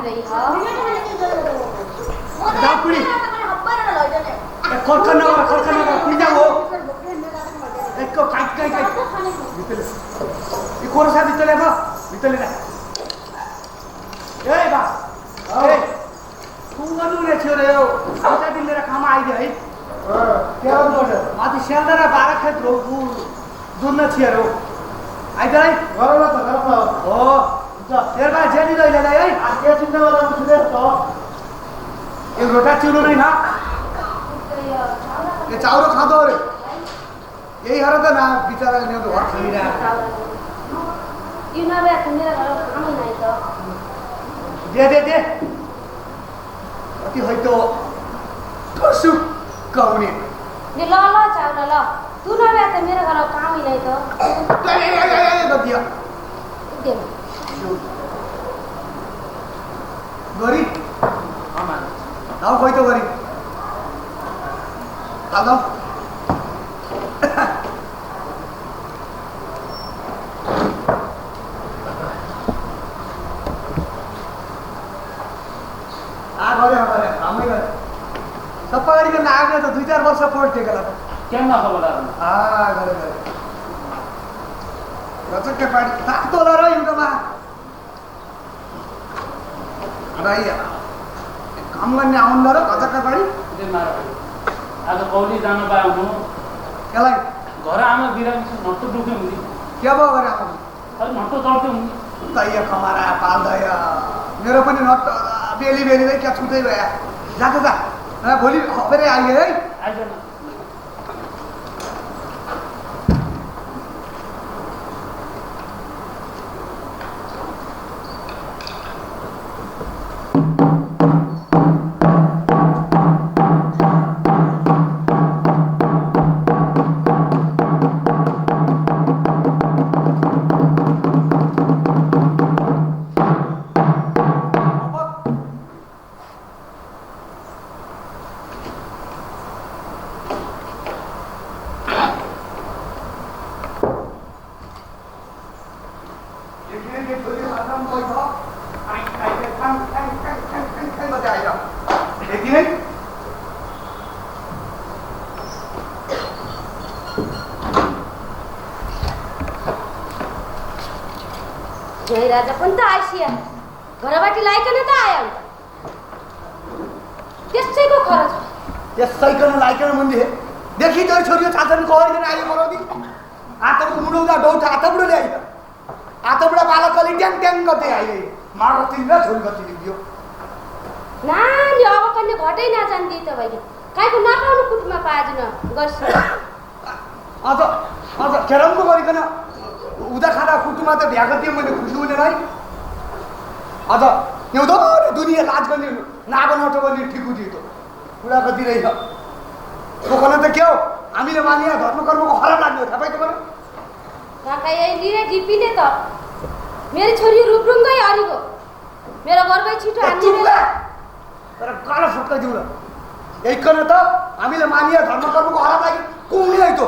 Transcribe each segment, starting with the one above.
रही हो दापुड़ी खरखना पिजा हो एक काट काट भितले ये कोरसा भितले बा भितले ना ए बा ए कुंगनु रे थियो रे आजा दिन मेरा काम आइ गए क्या बोल माथि स्यालदरा 12 खेत रो जुन्न थियो रो आइ गए गरला त गरला हो तेरबा जेली लैले है आज के चिन्ता वाला सुने तो ये रोटा चुरो नहीं ना ये चाउरो खादो रे यही हर त ना बिचारा ने तो घर खलिरा यो नबे मेरा घर काम नहीं तो दे अति है तो कसु कौने ये ल चाउर ल तू नबे त मेरा घर काम ही नहीं तो दिया दे गरी आमा नाउ खोइ त गरी आलो गरे रामै गरे सबै गरिकन लाग्ने त 2-4 वर्ष पढ्थेको केन नखबला गरे रचक्के पाडी तातो ल र एउटामा राइया काम गर्ने आउन ल र रचक्के पाडी दे मार आज कौली जान पाउनु केलाई घर आमा बिरामी नट्टो दुखे हुँदी के भयो गरे आमा अरे नट्टो चढ्थ्यो हुँदी तैया कमारा पाल्दय मेरो पनि नट्टो बेली नै क्या छुट्टै भए जा भोलि फेरि आइए है आइज न जय राजा पण त आइसिया घरबाटी लाइकन त आयो त्यसैको खरच त्यसैकन लाइकन मन्दी देखि तोरी छोरी चाचन कहैन आइ मरोदी आतको मुडौदा डौठा आतबुडो ल्याइ आतबुडा बालकले ट्याङ ट्याङ गर्दै आइए मार तिन छोरी गति दियो नानी अब कन्ने घटै नजान दि त भाइले काइको नखाउनु कुटमा पाज न गर्छ अझ केरमको गरिकन उदा खाना कुटुमा त भ्याएको थिएँ मैले खुसी हुने भाइ अझ हिउँदो दुनियाँ लाज गर्ने नागो नटो गर्ने ठिक थियो त कुरा कति रहेछ दोकान त के हो हामीले मानिया धर्म कर्मको खराब लाग्ने हो थाहा पाइ तपाईँले काका यही लिरे डिपिने त मेरो छोरी रुपरुङ्गै अरिगो मेरो घरमै छिटो हान्ने तर गाला फुट्का दिउँ र यहीकन त हामीले मानिया धर्म कर्मको खराब लाग्यो कुम्ने है त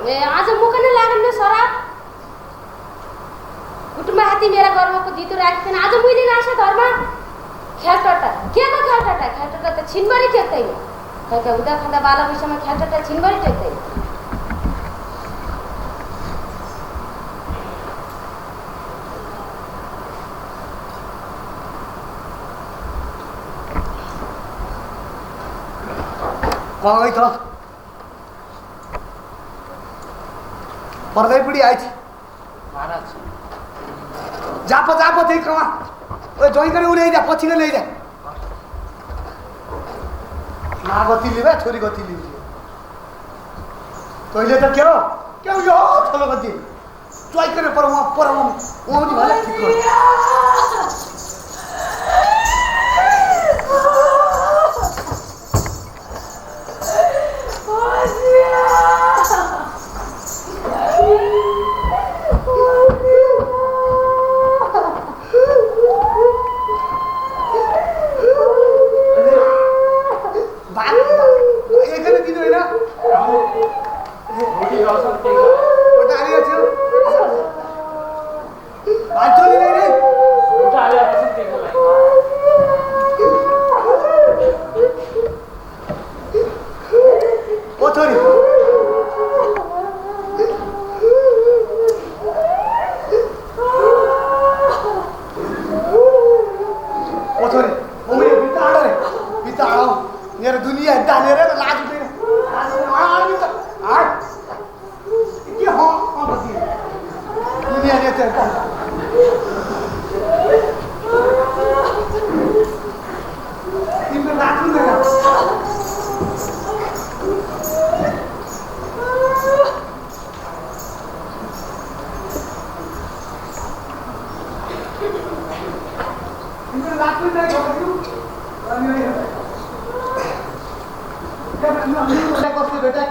ए आज मुखने लागन न सराब कुटुमा हाती मेरा गर्वको दितो राखिन आज मैले नाशा धर्म ख्याटटा के को ख्याटटा त छिनबरी टेक्दैन काका उदा खाँदा बाला विषयमा ख्याटटा छिनबरी टेक्दैन कहाँ गई त पर्दै पिडी आइ थी महाराज जाप त्यही कमा ओ जोइ गरे उले जा पछि नै जा ना गति लिबे छोरी गति लिबे तैले त के हो यो थलो गति जोइ करे परम ओनी भले ठीक हो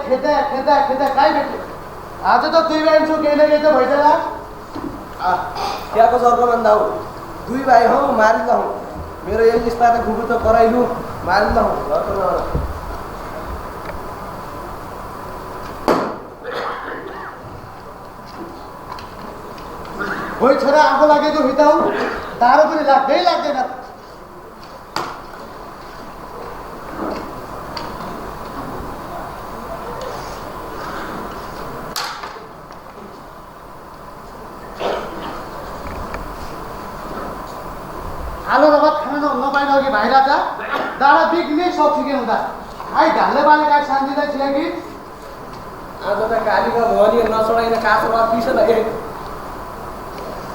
खेदा खेदा खेदा काय भेटले आज त दुई भाइ छु केही न केही त भइसला त्यहाँको सर्को भन्दा हो 2 भाइ हौ मारिला हौ मेरो एक स्टार गुगु त कराइलु मारिला हौ गर्छ न होइ छोरा आगो लागेको हिताउ दारो पनि लाग्दै लाग्दैन आलो रगत खान नपाइन अघि भाइ राजा दारा बिग्ने सक्छु हुँदा आइ ढाल्ने बाले गाई शान्तिलाई थियो कि आज त गालीको भनी नसडाइन कासो पिस लगे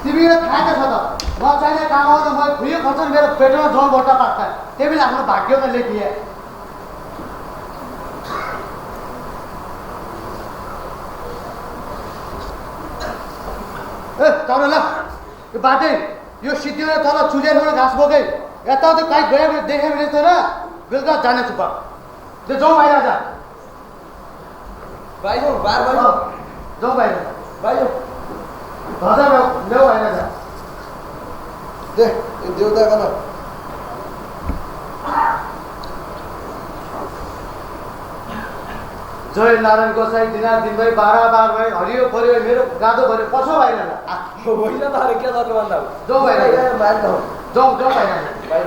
तिमीले थाहा छ त म चाहिने काम आउँदा म खुयो खर्च मेरो पेटमा जल बट्टा पाक्छ त्यही बेला आफ्नो भाग्यमा लेखिए ए तर ल यो बाटै यो सिद्धियो तल चुलेर घाँस बोकै यता त काहीँ गयो भने देख्यो भने त बेलुका जाने छु त्यो जाउँ भाइ राजा भाइ हौ बार भाइ जाउँ भाइ भाइ हौ हजार ल्याऊ भाइ राजा दे देउता गर्न जय नारायण गोसाई दिनभरि 12 भयो हरियो पऱ्यो मेरो गादो भऱ्यो कसो भाइ राजा होइन त अरे के गर्नु भन्दा जाउँ भाइ राजा मार्दा हो जाउँ भाइ राजा भाइ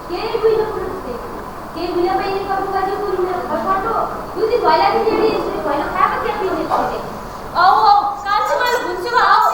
के बुझ्नु पर्छ के बुझ्नु पाइने गर्नु बाजे गुरु भइला कि नि यसरी भइला खाएको के पिउने छिरे औ कान्छी मैले भुन्सेको आऊ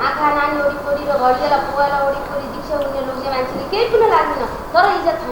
आँखा नानी वरिपरि र घडियाला पुवाला वरिपरि दीक्षा हुने लोग्ने मान्छेले केही पनि लाग्दैन तर इज्जत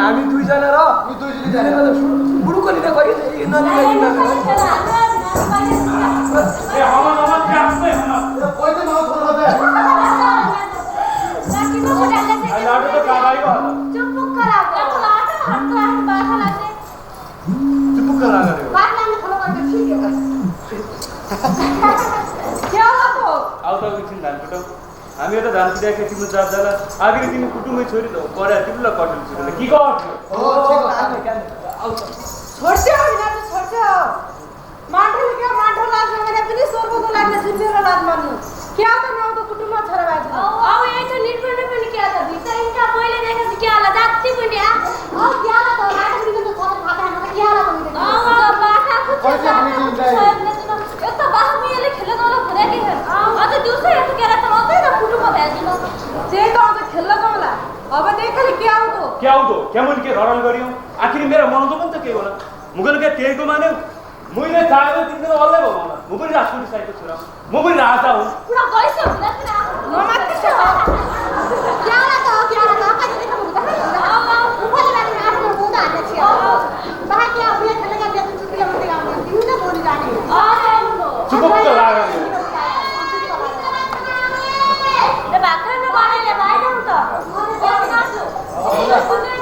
हामी दुईजना र बुढुको लिँदा हामी एउटा धान पिटाके तिम्रो जात जाला आखिर तिमी कुटुम्बै छोरी त पढा तिमीलाई कटल छोरी के गर्छ हो ठीक लाग्ने क्या छोड्छौ नि छोड्छौ माठो क्या माठो लाग्छ भने पनि स्वर्गको लाग्ने सुन्नेर लाज मान्नु क्या त नाउ त कुटुम्ब छोरा बाजु अब यही त निर्भर पनि क्या त भित्र इन्टा पहिले देखेपछि क्या होला जाति पनि औ क्या ला त माटो पनि त छ खाता न क्या ला त अब बाखा पैसा पनि दिँदैन यता बाखा मिले खेल्न गयो भने के अझ दिउँसो यता केरा त आउँदै न कुटुम्ब भ्याजिन त्यही त आउँछ खेल्न गौला अब देखले क्या हो त क्या हो त केमन के रडल गरियो आखिर मेरो मनको पनि त के होला मुगल के तेलको मान्यो मैले चाहेको तिमीले अल्लै भयो होला म पनि राजकोटी साइडको छोरा म पनि राजा हुँ पुरा गइसक्यो हुँदा पुरा नमात्रै छ क्या ला त कहिले देखा हुँदा उफाले लाग्ने आफ्नो बुँदा हाल्ने छिया बाहा क्या उयो खेलेका बेतन चुकीले मात्रै आउने तिमी नै बोली रानी चुपक्क लाग्यो ए भाका न बनाइले भाइ जाऊ त बस नाच्नु कुनै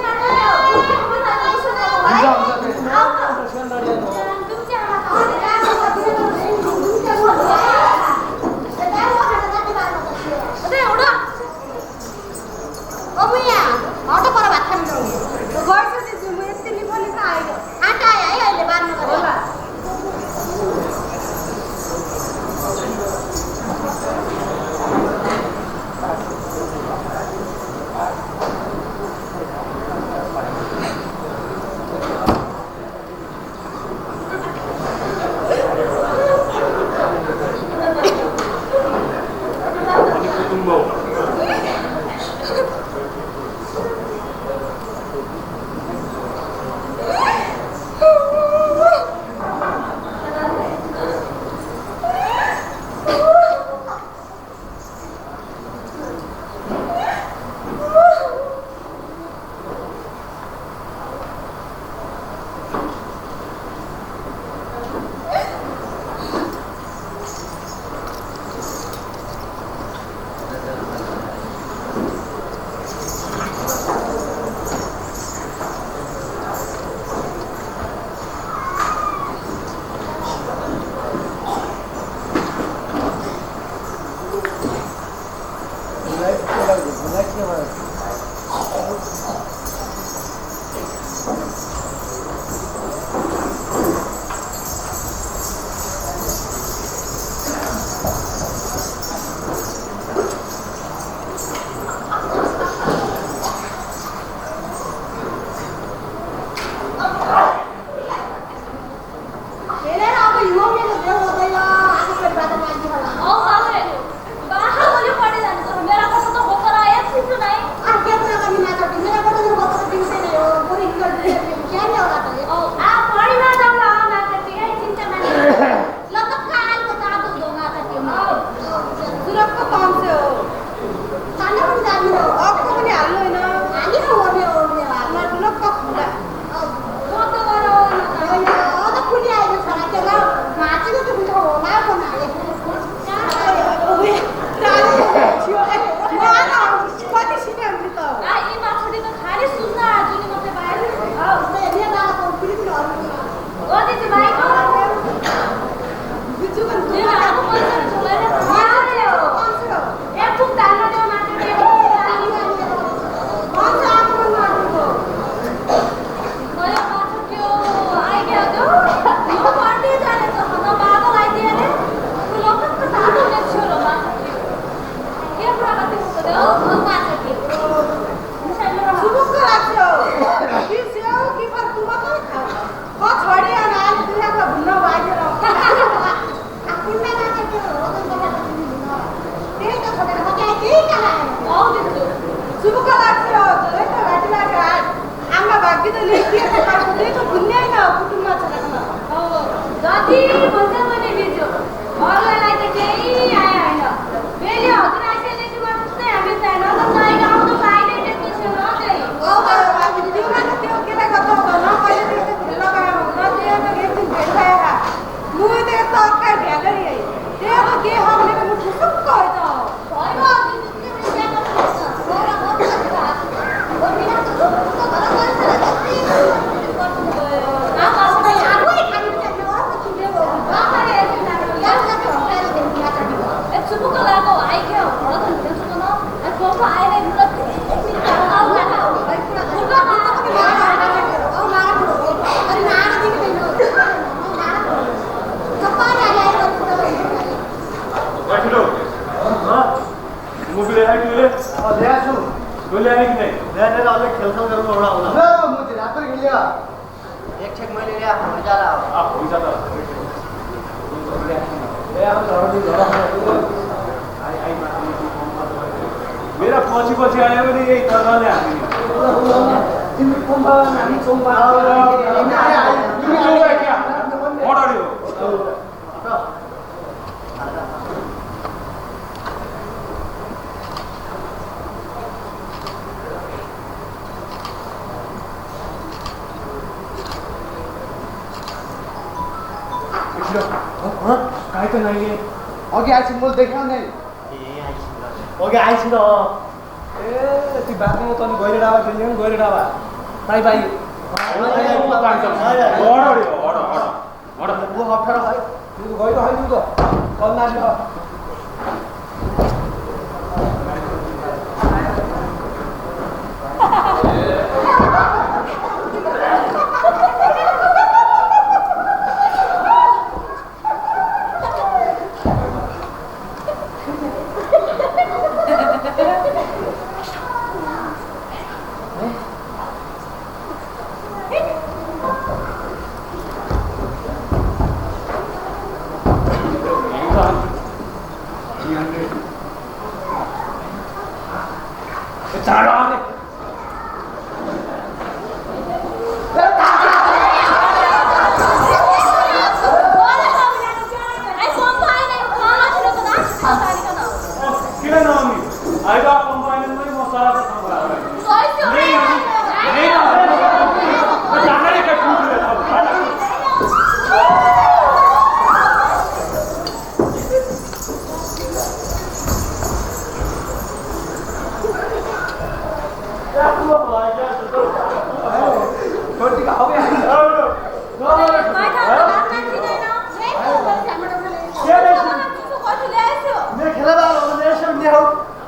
बिहान अलि खेलखाल गरौँ एउटा होला ल म चाहिँ रातो खेल्यो एक ठेक मैले ल्या मजा ला हुन्छ त ए अब झर्दै झरा मेरा पछि पछि आयो भने यही तर्काले हामी तिमी कुम्बा हामी चोम्बा मोडरी हो काय त नाइए अघि आइछि मैले देखाउ नै ओके आइछि त ए ती बाटोमा तनी गइरे डाबा खेल्ने नि गइरे डाबा बाई बाई मोडरी हो वो अप्ठ्यारो है त्यो गइरो है त्यो त कन्नाले हो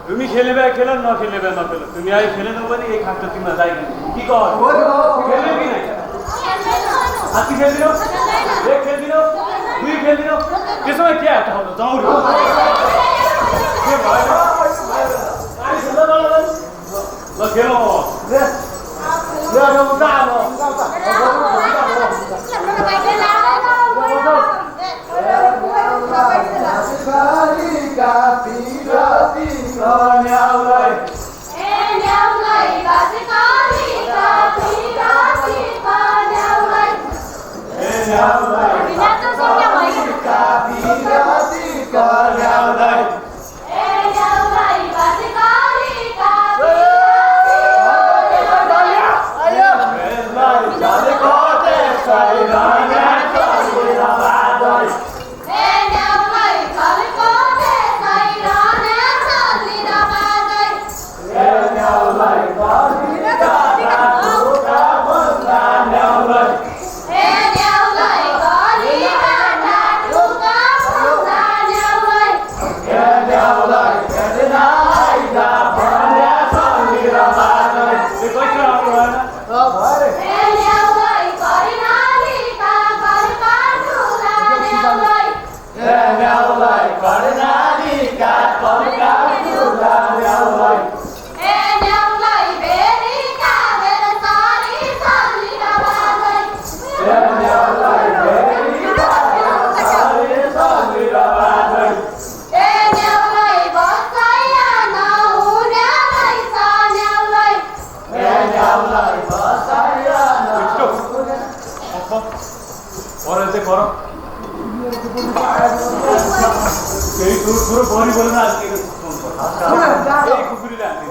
তুমি খেলিবে খেলে নখেলিবে নখেলো তুমি আই খেলে দেবো মানে এই খাটটা তুমি যাই কি কর খেলবে কি নাই হাতি খেল দিল এক খেল দিল দুই খেল দিল त्यसो भए के हात हो जाऊ रे के भयो आई खेल ल खेलो ले ल उता आलो पूरा बॉडी बोलना आज के एक कुकुरी ले आती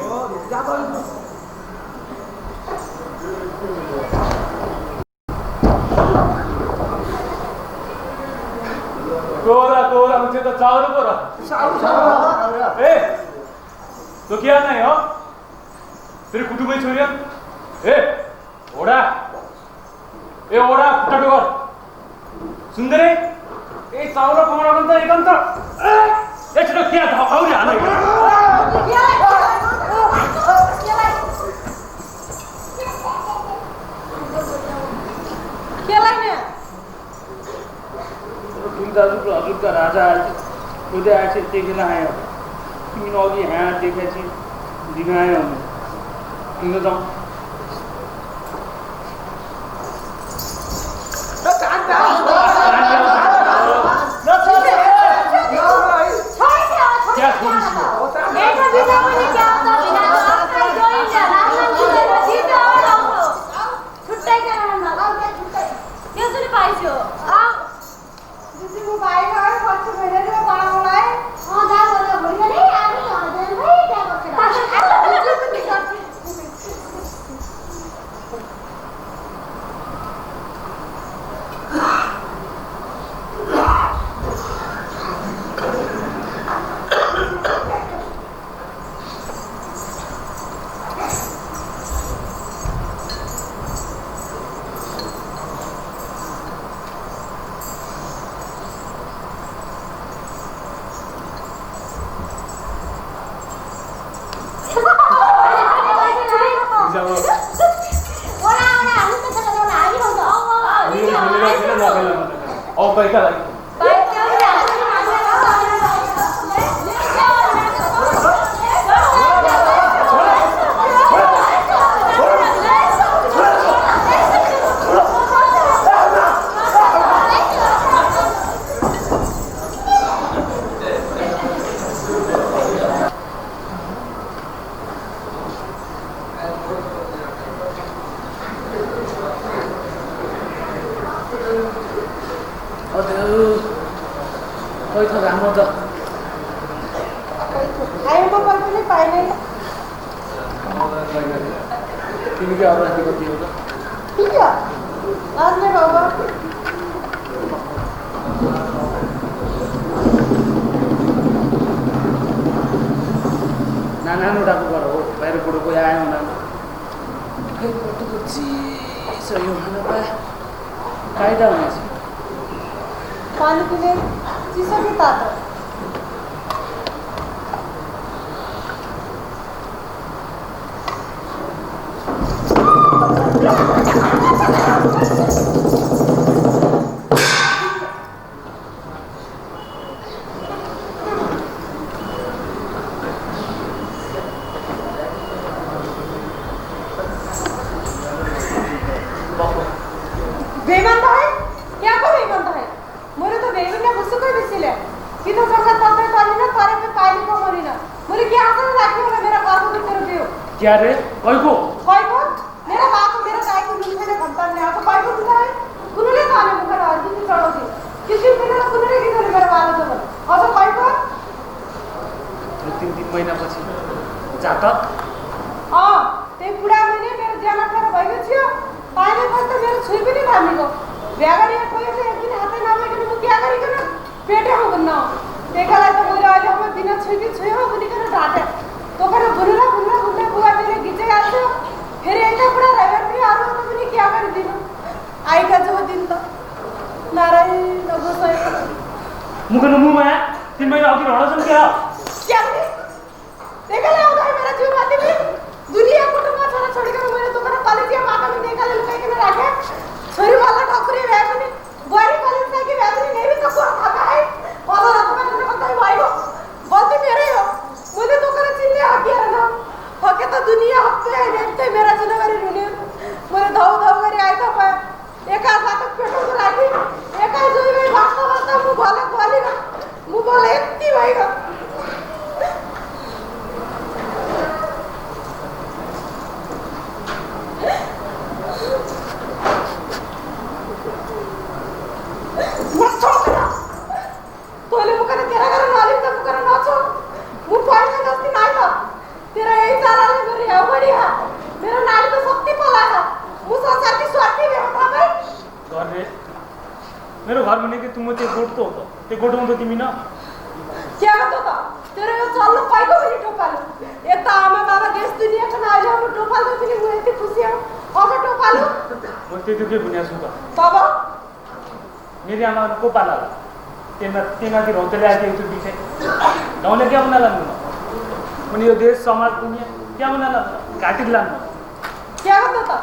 तोरा मुझे तो चावल करो ए तो क्या नहीं हो तेरे कुटुंब में छोरिया ए ओड़ा कुटा डोर सुंदरे ए चावल कमरा बनता एकंत ए चलो क्या था और आना हजुर का राजा खुद ऐसे देखेला है तीन होगी हैं देखे छी दिनाए हम तिम्रो जाउँ क्या खुश क्या रे कोई को मेरा बाप मेरा गाय को दूसरे ने कंपन ने आपको कोई को दूसरा है कुनले खाने मुखर और दूसरी चढ़ो दी किसी दिन ना कुनले की घर मेरा बाल तो और तो कोई को 3 महीना पछि जाता ते पुरा मैंने मेरे ध्यान कर भयो छियो पाले पर तो मेरे छुई भी नहीं भानी को ब्यागड़ी कोई से एक दिन हाथे ना में कि मु क्या करी कर पेटे हो गन्ना देखला तो मोर आज हम बिना छुई भी छुई हो बुनी कर डाटे तो कर बुनला बुनला बुनला बुआ तेरे गिचे आछो फिर एटा पुरा रविवार भी आरो तो बुनी क्या कर दिन आई का जो दिन तो नारायण नगोसय मुकन मुंह में 3 महीना होगी रोड़ा सुन क्या देखला उधर मेरा जीव माती भी दुनिया कुटुंब छोड़ छोड़ के मेरे तो कर कॉलेज माता में देखला लुकाई के रखे छोरी वाला ठकुरी वेगनी बोरी कॉलेज से की वेगनी नहीं भी तो को खाता है और रात में तो कहता है भाई गलती मेरे हो मुझे तो कर चिल्ले हटिया ना होके तो दुनिया हफ्ते है देखते मेरा जनवरी रुने मुझे धाव धाव करे आए तो एक आध बात पेटो को लागी एक आध जोई में वास्ता वास्ता मु बोले बोली ना मु बोले इतनी भाई का तोले मुकने तेरा घर नाली तक मुकने नाचो मु पाई में दस्ती नहीं था तेरा यही सारा ले मेरी है बढ़िया मेरा नाली तो शक्ति पला है मु संसार की स्वार्थी में होता भाई घर रे मेरो घर में के तुम ते गोट तो ते गोट में तो तिमी ना क्या होता तेरे यो चल पाई को भी टोपाल ये तो आमा बाबा देश दुनिया का ना जाओ टोपाल तो भी मुझे इतनी खुशी है और टोपाल बोलते तो के बुनिया सुका बाबा मेरी आमा को पाला तेना की रोते ले आके तो पीछे गाँव ने क्या बना ला मुनी यो देश समाज दुनिया क्या बना ला काटी ला क्या होता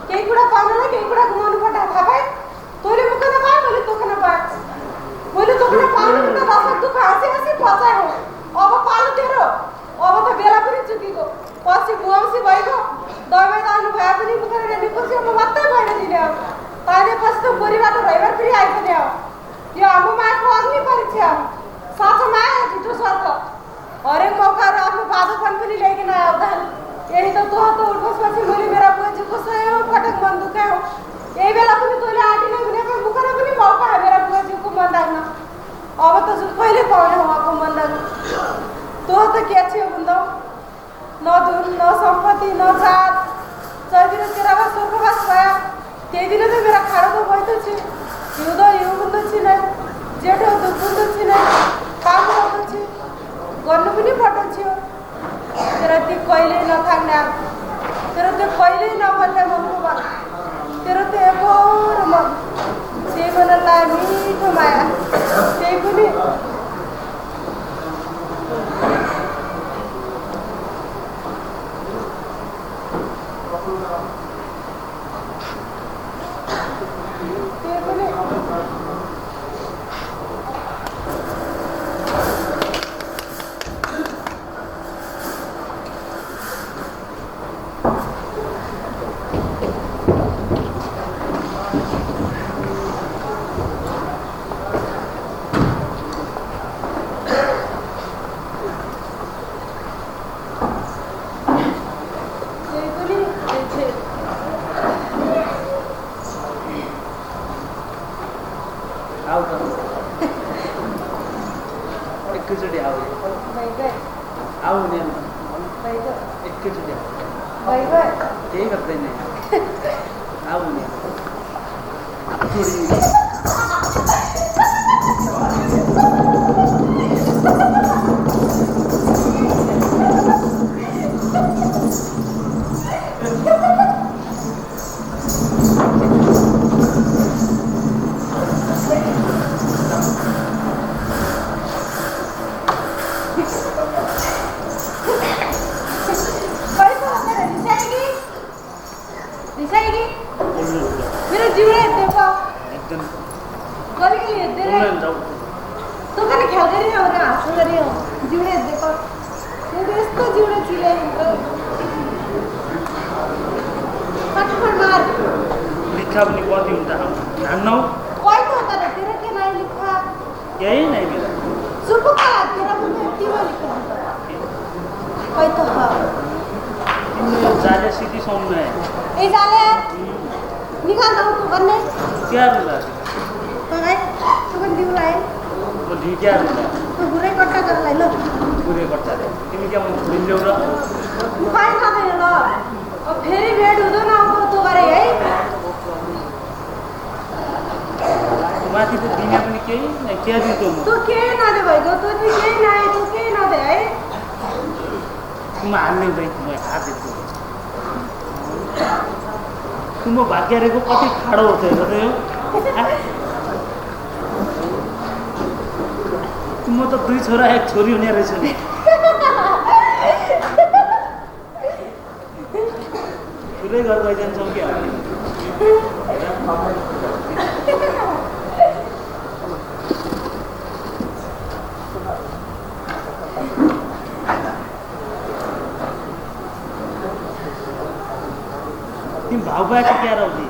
कई कुड़ा पाना ना कई कुड़ा घुमाने पड़ा था भाई तोले मुका ना पाए बोले तो कना पाए बोले तो कना पाए मुका दास तू हंसी हंसी पचा है अब पाल तेरो अब तो बेला पूरी चुकी को पसी बुआम सी भाई को अब त कहिले पाउने उहाँको मन्दाङ तो त के थियो बुन्दौ न धुन न सम्पत्ति न जात जयदिन तेरा स्वर्गवास भया त्यही दिन त मेरा खाडो त भइतो छि हिउँदो हिउँ बुन्दो छि नै जेठो दुख बुन्दो छि नै काम गर्दो छि गर्नु पनि पटो छियो तेरा ती कहिले नथाक्ने तेरो त्यो कहिले नबन्ने मनको बात तेरो त्यो एकोर मन त्यही मनलाई मिठो माया त्यही पनि एकचोटि आऊ आऊ नि एकचोटि केही गर्दैन आऊ नि तुम भाग्य को कति खाडो होते तुम तो दुई छोरा एक छोरी हुने रहेछ नि ठुलै घर गइजान्छौ कि तिमी भाउ पाएको क्या रौदी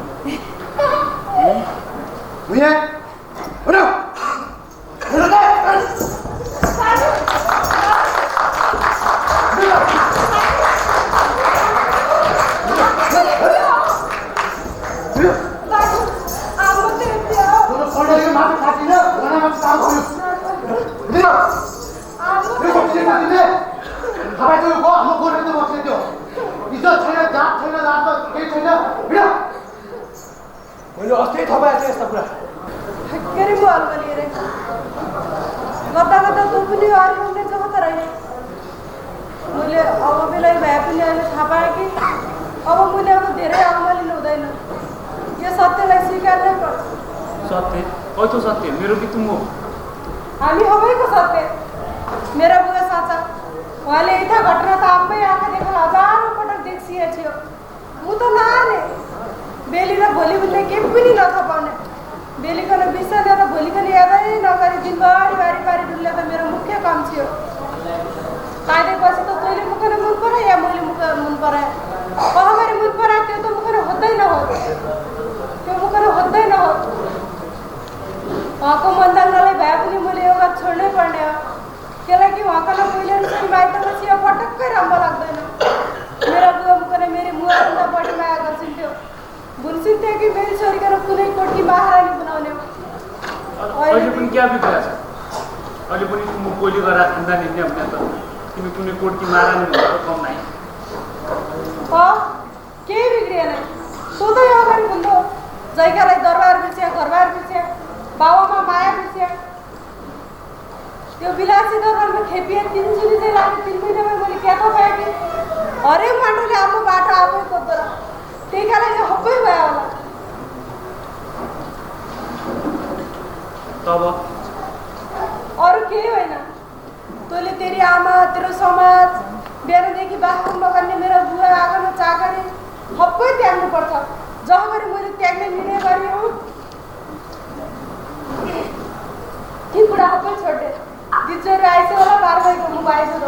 मैले अस्ति थपाएको छु यस्ता कुरा के रे बोल बोली रे गता गता तू पनि अर्कोले जगत रहे मैले अब बेला भए पनि अहिले थाहा पाएँ कि अब मैले अब धेरै अमलिन हुँदैन यो सत्यलाई स्वीकार्नै पर्छ सत्य कस्तो सत्य मेरो कि तुम हो हामी सबैको सत्य मेरा बुवा साचा उहाँले यता घटना त आफै आँखा देखेर हजारौँ पटक देखिए थियो म त नाने बेली र भोलि उसले केही पनि नथपाउने बेलिकन बिर्सने र भोलिकन यादै नगरी दिनभरि बारी बारी डुल्ने त मेरो मुख्य काम थियो काटेपछि त तैँले मुखन मन पराए या मैले मुख मन पराए अहमरी मन पराए त्यो त मुखन होँदैन हो त्यो मुखन होँदैन हो उहाँको मन्दाङ्गलाई भए पनि मैले एउटा छोड्नै पर्ने हो त्यसलाई कि उहाँको पहिले अनुसार बाहिरपछि यो पटक्कै राम्रो लाग्दैन मेरो बुवा मुखन मेरो मुहाभन्दा बढी माया गर्छिन्थ्यो बुन्सिन्थ्यो कि मेरो छोरीको कुनै कोठी महारानी बनाउने अहिले पनि क्या बिग्रेको छ कोली गरा धंदा निन्ने अपने तो तिमी कुनै कोर्टकी मारा नि भनेर कम नाही के बिग्रिए नै सोधो यो गरी बुझ्दो जैकालाई दरबार बिर्स्या घरबार बिर्स्या बाबामा माया बिर्स्या त्यो विलासी दरबारमा खेपिए 3 जुनी चाहिँ लाग्यो 3 महिनामा मैले क्या त पाएँ कि हरेक माटोले आफ्नो बाटो आफै खोज्दो त्यही कारण यो हब्बै भयो होला तब अरू केही होइन तैँले तेरी आमा तेरो समाज बिहानदेखि बाथरुम नगर्ने मेरो बुवा आगन चाकरी हब्बै त्याग्नु पर्छ जहाँ गरी मैले त्याग्ने निर्णय गरेँ हो ती कुरा हब्बै छोड्दे दिजोर आएछ होला बार भएको म आएछ त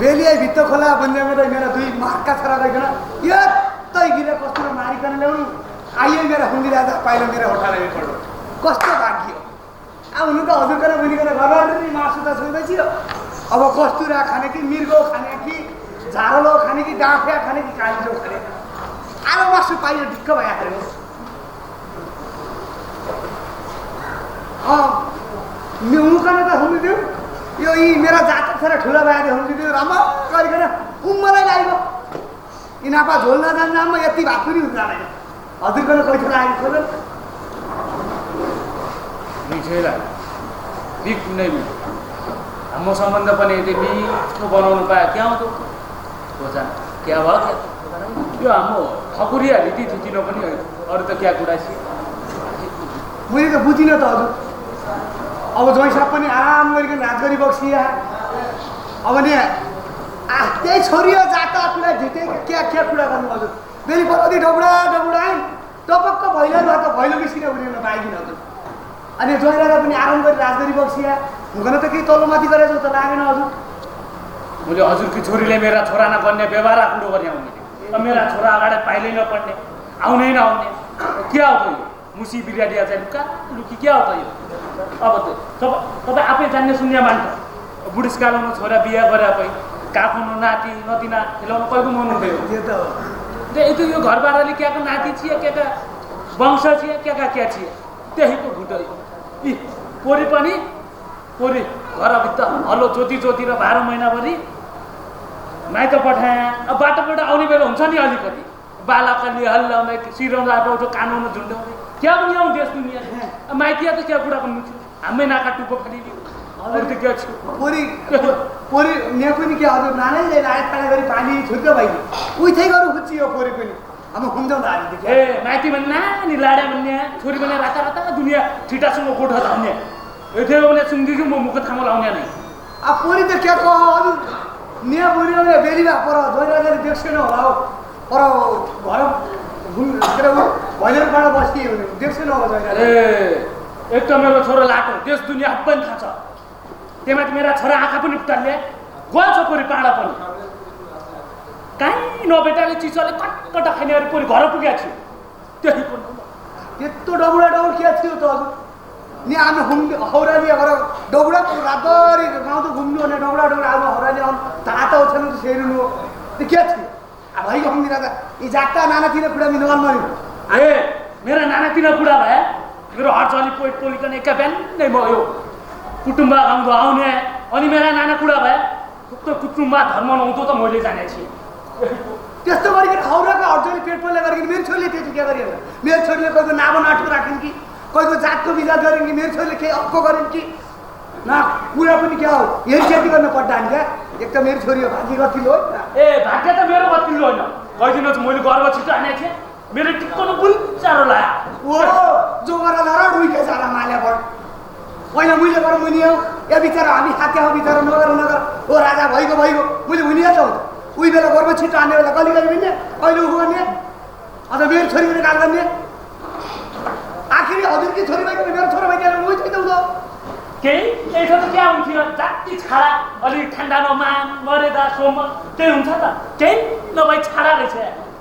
बेलिया भित्त खोला बन्नेमा त मेरा दुई मार्का छोरा रहेछन् यतै गिरे कस्तो मारिकन ल्याउनु आइए मेरा हुँदी राजा पाइलो मेरो होठाले पड्यो कस्तो भाग्य अब हुनु त हजुरकन बनिकन घरबाट नि मासु त छुँदैछ अब कस्तुरा खाने कि मिर्गो खाने कि झारलो खाने कि डाँफिया खाने कि कालिजो खाने अब मासु पाइयो ढिक्क भइहाल्यो उकन त हुँदिदियो यो यी मेरा जातक छोरा ठुला भएर हुँदिदियो राम्रो गरिकन उम्मलाई लाग्यो यिनापा झोल नजान्दामा यति भात पनि हुन्छ जाँदैन हजुरकन कोही छोरा आएको छोरा मिठेला बिक नै मिठो हाम्रो सम्बन्ध पनि यति मिठो बनाउनु पायो क्या हो त खोजा क्या भयो क्या यो हाम्रो ठकुरिया रीति थिचिन पनि अरू त क्या कुरा मैले त बुझिनँ त हजुर अब ज्वाइँ साहब पनि आराम गरिकन रात गरी बक्सिया अब नि त्यही छोरी हो जाता कुरा झिटे क्या क्या कुरा गर्नु हजुर फेरि कति डबुडा डबुडा है टपक्क भैलो भए त भैलो बिसिन उडेन पाइदिन हजुर अनि ज्वाइँ राजा पनि आराम गरी रात गरी बक्सिया हुँदैन त केही तल्लोमाथि गरेर त लागेन हजुर मैले हजुरकी छोरीले मेरा छोरा नपर्ने व्यवहार कुरो गर्ने आउने मेरा छोरा अगाडि पाइलै नपर्ने आउनै नआउने क्या हो त यो मुसी बिराडिया चाहिँ लुका लुकी क्या हो त यो अब त तपाईँ आफै जान्ने सुन्ने मान्छ बुढेसकालमा छोरा बिहा गरेर पै काफुनु नाति नतिना खेलाउनु कहिलेको मन हुँदैन त्यो त हो यति यो घरबारले क्याको नाति छिए क्याका वंश छिए क्याका क्या छिए त्यहीको भुटै यी पोरी पनि पोरी घरभित्र हलो जोती जोती र 12 महिनाभरि माइत पठाए अब बाटोबाट आउने बेला हुन्छ नि अलिकति बालकले हल्लाउने सिराउँदा टाउटो कानुन झुन्डाउने क्या पनि आउँ देश दुनियाँ माइतिया त क्या कुरा भन्नु थियो हाम्रै नाका टुप्पो फालिदियो अरू त क्या छु पोरी पोरी ने पनि के हजुर नानैले रायताला गरी पानी छुट्ट भइदियो उठै गरौँ खुच्चियो पोरी पनि अब घुम्जाउँ हाल्नु ए माइती भन्ने नानी लाडा भन्ने छोरी भन्ने राता राता दुनियाँ छिटासँग गोठा धाउने यति भने सुन्दिछु म मुख थामो लाउने नै अब पोरी त क्या कह हजुर ने बोली बेलीमा पर जोइराजाले देख्छेन होला हो पर घर भैलेरबाट बस्ने देख्छेन होला जोइराजा ए एक त मेरो छोरो लाटो देश दुनियाँ पनि थाहा छ त्यहीमाथि मेरा छोरा आँखा पनि फुटाल्ले गयो छ पोरी पाडा पनि कहीँ नबेटाले चिसोले कटकट खाने अरे पोरी घर पुगेको छु त्यही त्यत्रो डबुडा डबुड के थियो त हजुर नि आमा घुम्ने हौराली घर डबुडा रातभरि गाउँ त घुम्नु भने डबुडा डबुडा आमा हौराली आउनु तातो ओछ्याउनु त सेरिनु हो त्यो के थियो अब भाइ घुम्ने राजा यी जात्ता नानातिर कुरा मिलाउनु पर्यो ए मेरा नानातिर बुढा भए मेरो हर्चली पोइट पोलिकन एका बिहान नै भयो कुटुम्ब गाउँदो आउने अनि मेरा नाना बुढा भए कुटुम्ब धर्म नहुँदो त मैले जानेको छु त्यस्तो गरिकन हौराको हर्चली पेट पोल्ने गरिकन मेरो छोरीले त्यति के गरिन् मेरो छोरीले कोहीको नाबो नाटको राखिन् कि कोहीको जातको विचार गरिन् कि मेरो छोरीले केही अक्को गरिन् कि न कुरा पनि क्या हो हेरचेती गर्न पर्दा नि क्या एक त मेरो छोरी हो भाग्य गतिलो हो ए भाग्य त मेरो गतिलो होइन गइदिनु मैले गर्व छिटो हानेको थिएँ मेरो टिक्कोनो बुल्चारो लाग्यो ओ जो गरेर र डुइके जाला माल्याबाट पहिला मैले गरेर मुनि हौ या बिचरा हामी हात्या हौ बिचरा नगर नगर ओ राजा भइगयो मैले मुनिया त उही बेला गर्व छिटो हान्ने बेला गली गली भन्ने अहिले उ गर्ने अझ मेरो छोरीले गाल गर्ने आखिरी हजुरकी छोरी भइकन मेरो छोरा भइकन उही चाहिँ त उदो केही त क्या हुन्थ्यो जाति छाडा अलिक ठन्डामा मान मर्यादा सोम त्यही हुन्छ त केही नभई छाडा रहेछ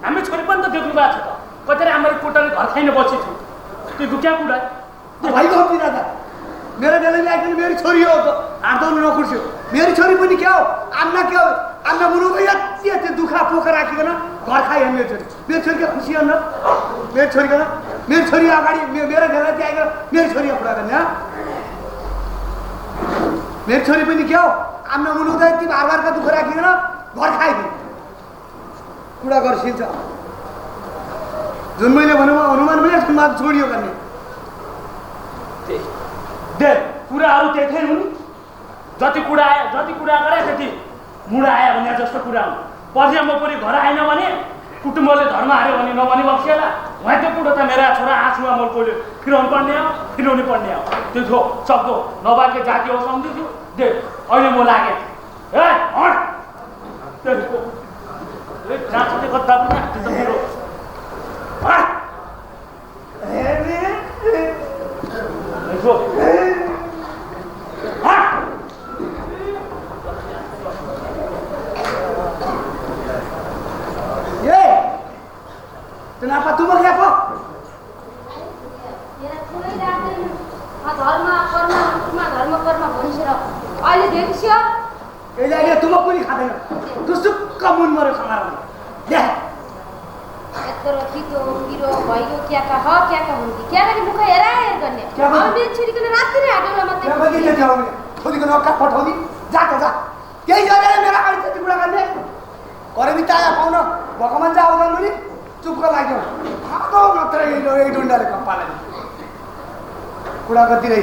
हामी छोरी पनि त देख्नु भएको छ त कतै आमाले कोटाले घर खाइन बसेको थियो त्यो क्या कुरा भइगयो हौ राजा मेरो बेलाले आइकन मेरो छोरी हो त हार्दाउनु नखुर्स्यो मेरो छोरी पनि क्या हो आम्ना क्या हो आम्ना मुनुको यति यति दुखा पोखा राखिकन घर खायो मेरो छोरी क्या खुसी हो न मेरो छोरी अगाडि मेरो बेला चाहिँ आइकन मेरो छोरी कुरा गर्ने मेरो छोरी पनि क्या हो आम्ना मुनुको यति बारका दुःख राखिकन घर खाइदियो कुरा गर्छिन्छ जुन मैले भनौँ अनुमान पनि सुनमा छोडियो गर्ने दे कुराहरू त्यही हुन् जति कुरा गरे त्यति मुडा आयो भने जस्तो कुरा हुन् पर्सियामा पुरी घर आएन भने कुटुम्बले धर्म हार्यो भने नभने बक्सिएला उहाँ त्यो कुरो त मेरा छोरा आँसुमा मैले कहिले फिराउनु पर्ने हो फिराउनु पर्ने हो त्यो थियो सक्दो नबाके जाति हो सम्झिन्छु दे अहिले म लागेँ ए हट त्यसको जाँच्ने कता पनि त्यो त मेरो भैँसियो यसले अहिले तुम पनि खाँदैन दुसुक्क मुन मऱ्यो खमारमा ल्या यत्रो तितो पिरो भयो क्या का हुन्थी क्या का मुख हेरा हेर गर्ने क्या गर्ने? अनि छोरीको राति नै हाटेला मात्रै त्यहाँ पनि त्यो ल्याउने छोरीको नक्का पठाउने जा त जा केही गरेर मेरो अगाडि त्यति कुरा गर्ने घरे बिताया पाउन भएको मान्छे आउँदैन भने चुप्प लाग्यो खाँदो मात्रै एक डुन्डाले कप्पालाई कुरा गर्दै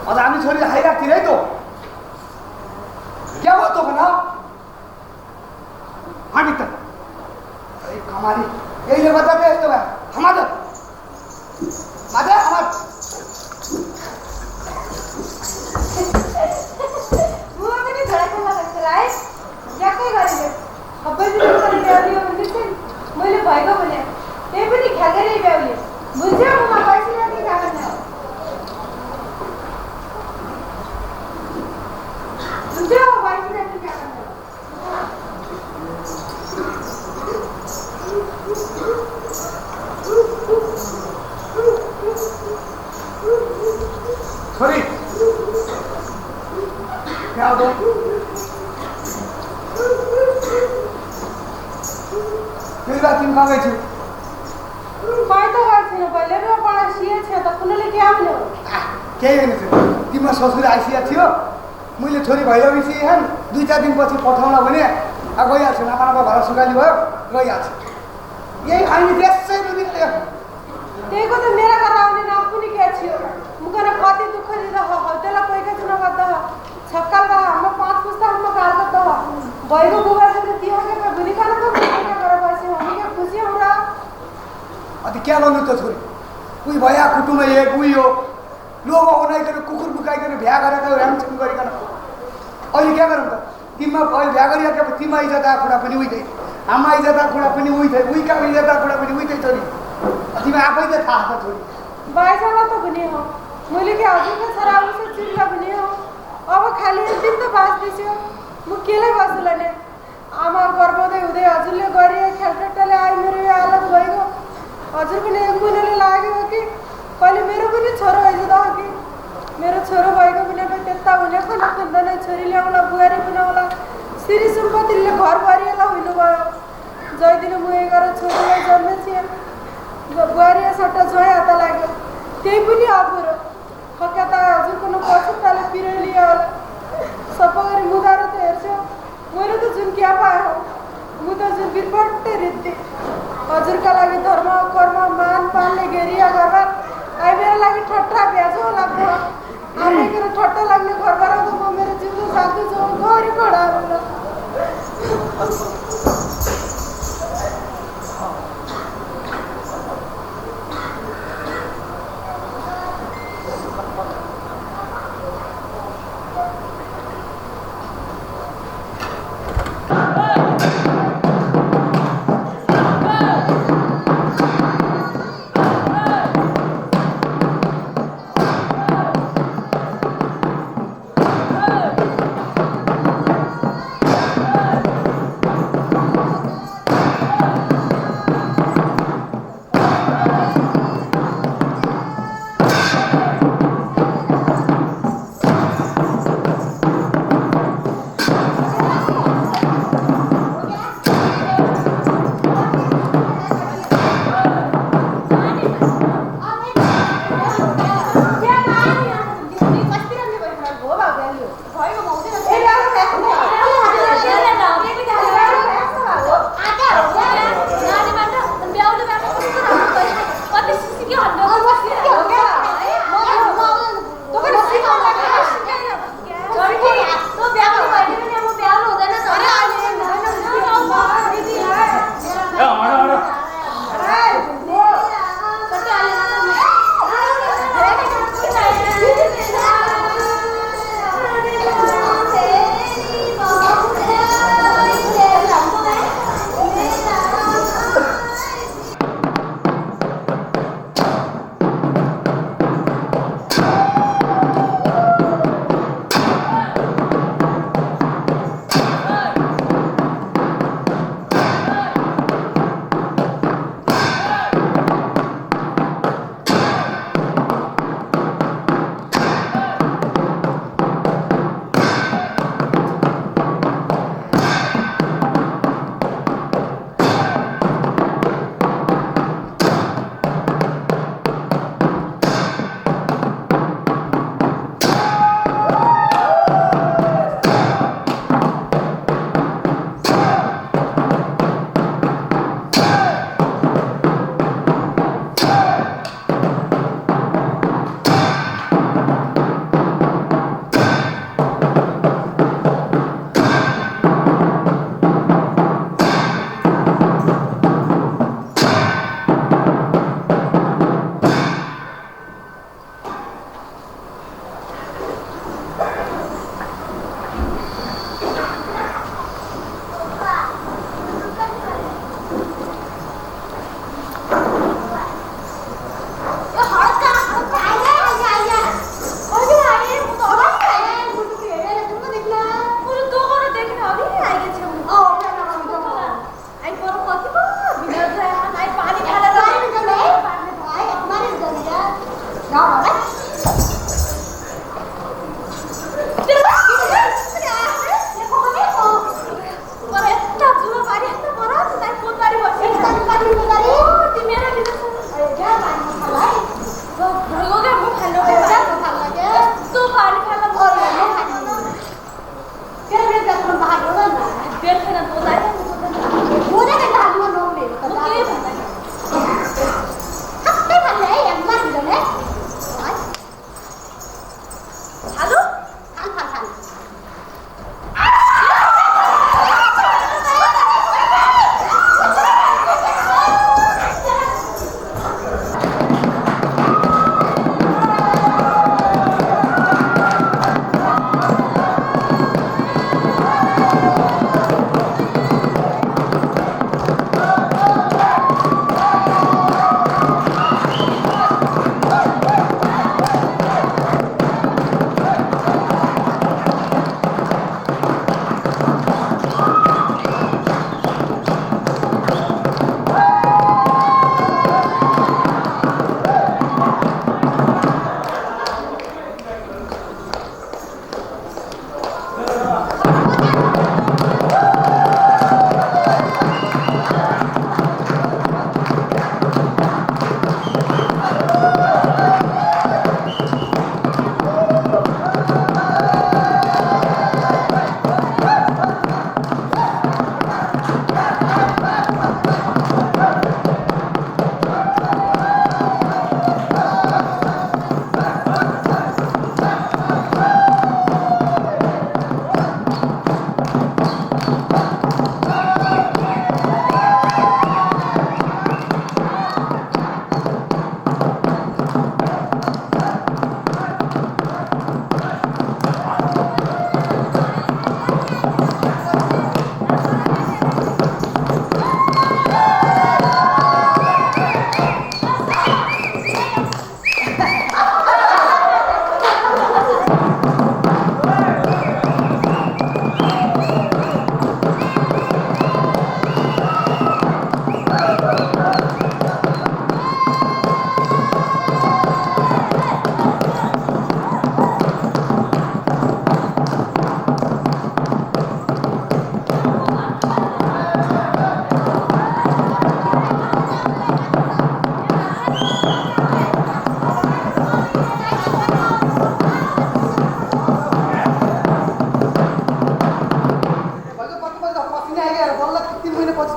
अझ हामी छोरी खाइराख्थ्यो है त क्या हो त भन हामी त कमाली यहीले गर्दा त यस्तो भयो हमाज हमाज बुवा पनि झडाको लाग्छ है ज्याकै गरेले खबर पनि ब्याउलियो भन्दै थिए मैले भएको भने त्यही पनि ख्यागेरै ब्याउलियो बुझ्यो म पैसा ल्याउँदै गएको न बुझ्यो पैसा ल्याउँदै गएको न छोरी क्या हो फेरि बात तिमी कहाँ गई छौ मैं तो गएको थिइनँ पहिले र पढासिए थियो त कुनैले के आउनु केही होइन थियो तिम्रो ससुर आइसकेको थियो मैले छोरी भइरहेपछि दुई चार दिनपछि पठाउन भने गइहाल्छु नापा नापा घर सुकाली भयो गइहाल्छु यही हामी त्यसै दुनियाँ त्यहीको त मेरा घर आउने नाम पनि के थियो मुखर कति दुःख दिँदा हौतेला कोहीका चुन गर्दा छक्काल रहा हम 5 पुस्ता हम गाल करता भइगो बुबा से दियो के भुली खाना तो क्या करे बसे हामी के खुसी हो रहा अनि क्या गर्नु त छोरी उही भया कुटुम्ब एक उही हो लोग बनाइकन कुकुर बुकाइकन भ्या गरेर ऱ्यामछिम गरिकन अहिले क्या गरौँ त तिमीमा अहिले भ्या गरिरहेको तिमीमा इज्जत आएको कुरा पनि उही थिए आमा इज्जत आएको कुरा पनि उही थिए उहीका इज्जत आएको कुरा पनि उही थिए छोरी तिमी आफै त थाहा छ छोरी बाइसँग त भने हो मैले के हजुरको छोरा उसो चिल्ला भने हो अब खाली एक दिन त बास दिसो म केले बसुलाने आमा गर्भदै हुँदै हजुरले गरिए खेलटेटले आइ मेरो यो हालत भइगयो हजुर पनि एक महिनाले लाग्यो कि कहिले मेरो पनि छोरो भइदिँदा हो कि मेरो छोरो भएको भने त्यता हुने खाना खाँदैन छोरी ल्याउला बुहारी बनाउला श्री सम्पत्तिले घर भरिएला हुनुभयो जयदिन म 11 छोरीलाई जन्मे थिएँ बुहारी सट्टा जोय हात लाग्यो त्यही पनि अपुरो हक्का हजुरको न पछुताले पिरेलियो होला सबै गरी मुगारो त हेर्छु मैले त जुन क्या पायो म त जुन बिरपट्टे रित्ते हजुरका लागि धर्म कर्म मान पानले घेरिया गर्दा आइ मेरो लागि ठट्टा ब्याजो लाग्दो आफैको ठट्टा लाग्ने घरबाट त म मेरो जिउको साथी जो गरी खडाहरू पण बाहेर एवढं ना बेल खेळा तो जायचा मोरे का हाल में नो ले का मग जा काय हफ्ते खाल्ले एक बार दिले हॅलो खाल खाल खाल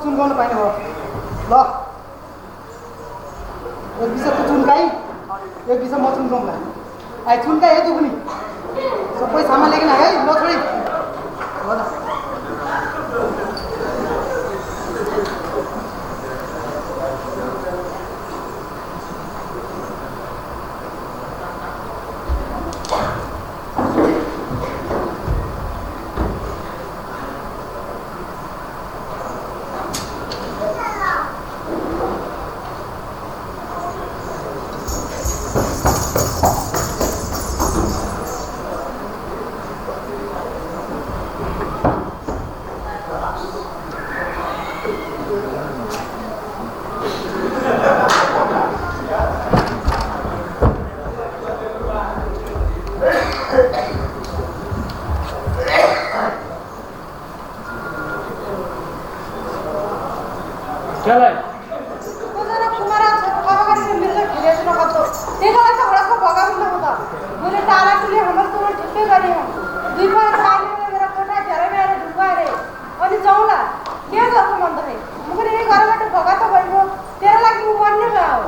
चुनगाउनु पाइने भयो ल एक विषय त चुनकाई एक विषय म चुनगाउँला आई चुनकाई है तँ पनि सबै सामान लिएर है ल छोडी ल केलाय तो जरा कुमारा बाबाकडे मिळलं फिरायचं नका तो ते मला सगळं बघा म्हणलं होता बोले तारा तुले हमर तुला ठिके गरी दुई बार खाली मेरा कोठा जरा मेरा डुबा रे अनि जाऊला के जातो म्हणत रे मग रे घराबाट बघा तर बघो तेरा लागि उभरने गाव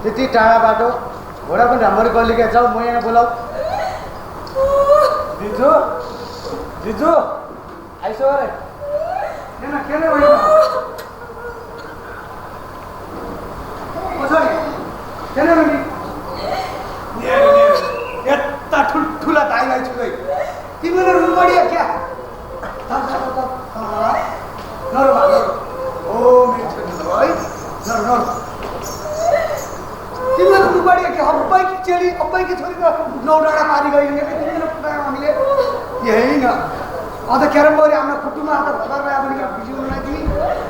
त्यति टाढा बाटो घोडा पनि राम्ररी गलिका जाऊ म यहाँ बोलाऊ दिजु दिजु आइसो अरे किन किन भयो कसरी किन नि यता ठुला दाइलाई छु गई तिमीले रुम बढिया क्या नरो भालो ओ मेरो छोरी है नरो नरो तिमीले रुम बढिया क्या अब्बाई की चेली अब्बाई की छोरी को नौ डाँडा पारी गई लगायौँ हामीले यही न अन्त क्यारम बोर्ड हाम्रो खुट्टुमा हात गरेर अब नि बिजुलाई तिमी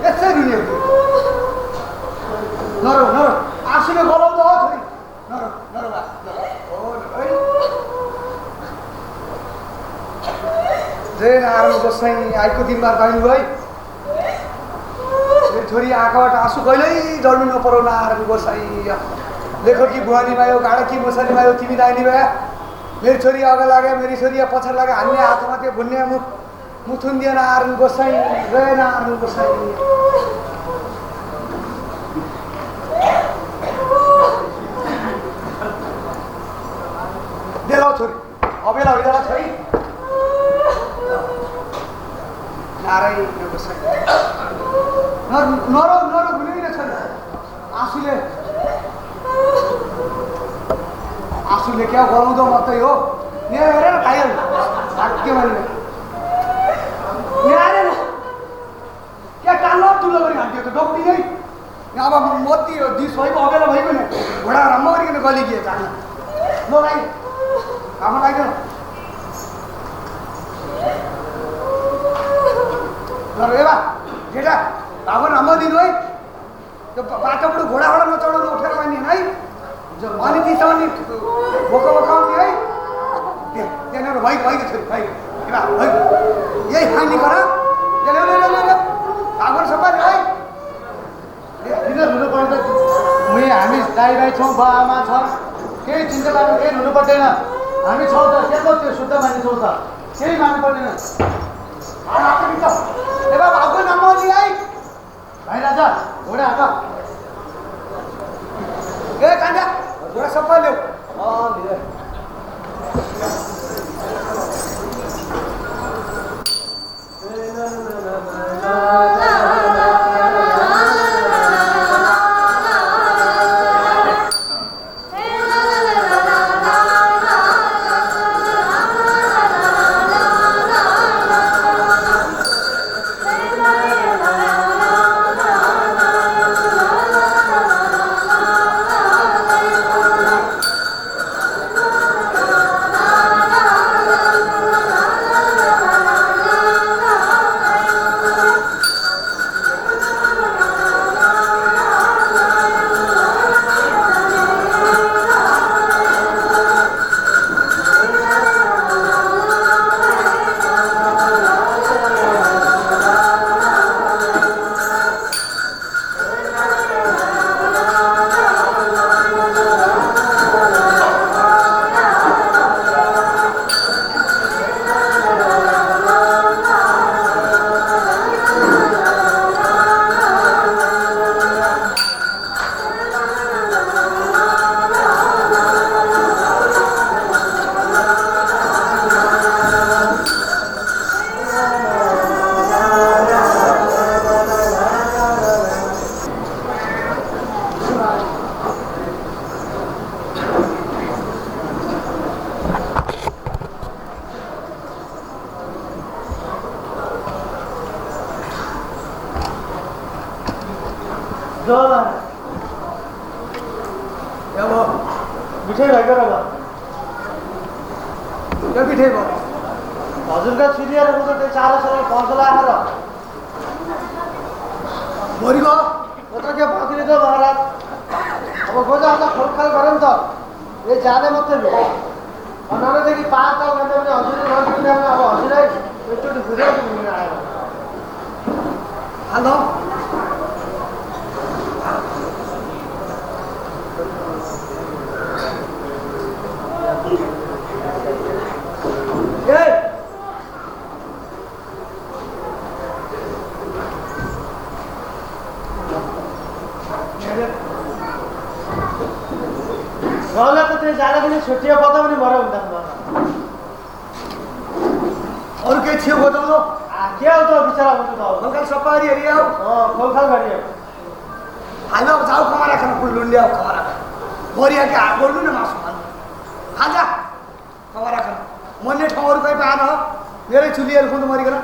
यसै रुने नरो नरो आँसुले गलाउँदो हो छोरी नरो नरो बा जय नारायण गोसाई आइको दिनबार पाइनु है मेरो छोरी आँखाबाट आँसु कहिल्यै जड्नु नपरौ नारायण गोसाई लेखो कि बुहानी भयो गाडा कि मसानी भयो तिमी दाहिनी भयो मेरो छोरी अगाडि लाग्यो मेरो छोरी पछाडि लाग्यो हान्ने हातमा त्यो भुन्ने मुथुन दियो नारायण गोसाई जय नारायण गोसाई देला छोरी अबेला होइला छोरी नारायण गोसाई नरो नरो भुलिन छोरी आँसुले क्या गराउँदो मात्रै हो यहाँ हेरेर खाइहाल्नु भाग्य मानिले यहाँ हेरेन क्या टाल्लो टुलो गरी हान्थ्यो त डोक्टी नै अब मोती दिस भएको अबेला भइगयो नि घोडा रम्म गरिकन गलिदिए जान्न ल भाइ काम लाग्दैन तर ए बा जेठा अब रम्म दिनु है त्यो बाटोबाट घोडाबाट नचढाउनु उठेर मानिएन है अनि तिसम्म नि भोको भोकाउने है त्यहाँनिर भइगयो छोरी भइगयो यही खाने गर भागो सबै है किन हुनुपर्छ हामी दाइ भाइ छौँ बा आमा छ केही चिन्ता गर्नु केही हुनु पर्दैन हामी छौँ त के को त्यो शुद्ध मान्छे छौँ त केही मान्नु पर्दैन ए बा भागो नमोली है भाइ राजा घोडा हात ए कान्डा घोडा सबै ल्याऊ मिठाई भएको र त्यो पिठे भयो हजुरका छिरिएर उता त्यो चारो सारो फसला आएर भोलिको त के पक्रियो त महाराज अब गोजा आउँदा खोलखाल गऱ्यो नि त यो जाने मात्रै भयो अनारदेखि 5 ताल घन्टा पनि हजुरले नजिकमा अब हजुरै एकचोटि घुरेर घुम्न आयो हेलो रहला त त्यो जाँदा पनि छुट्टियो पत्ता पनि मर हुन्छ अरू केही थियो बताउनु के हो त बिचरा हुन्छ त खोलखाल सपारी हेरिया खोलखाल गरियो हाल्नु अब जाऊ कमा राख्नु फुल लुन्डिया कमा राख बोरिया के हात बोल्नु न मासु खानु खाजा कमा राख्नु मन्ने ठाउँहरू कहीँ पाएन मेरै चुलीहरू खुद मरिकन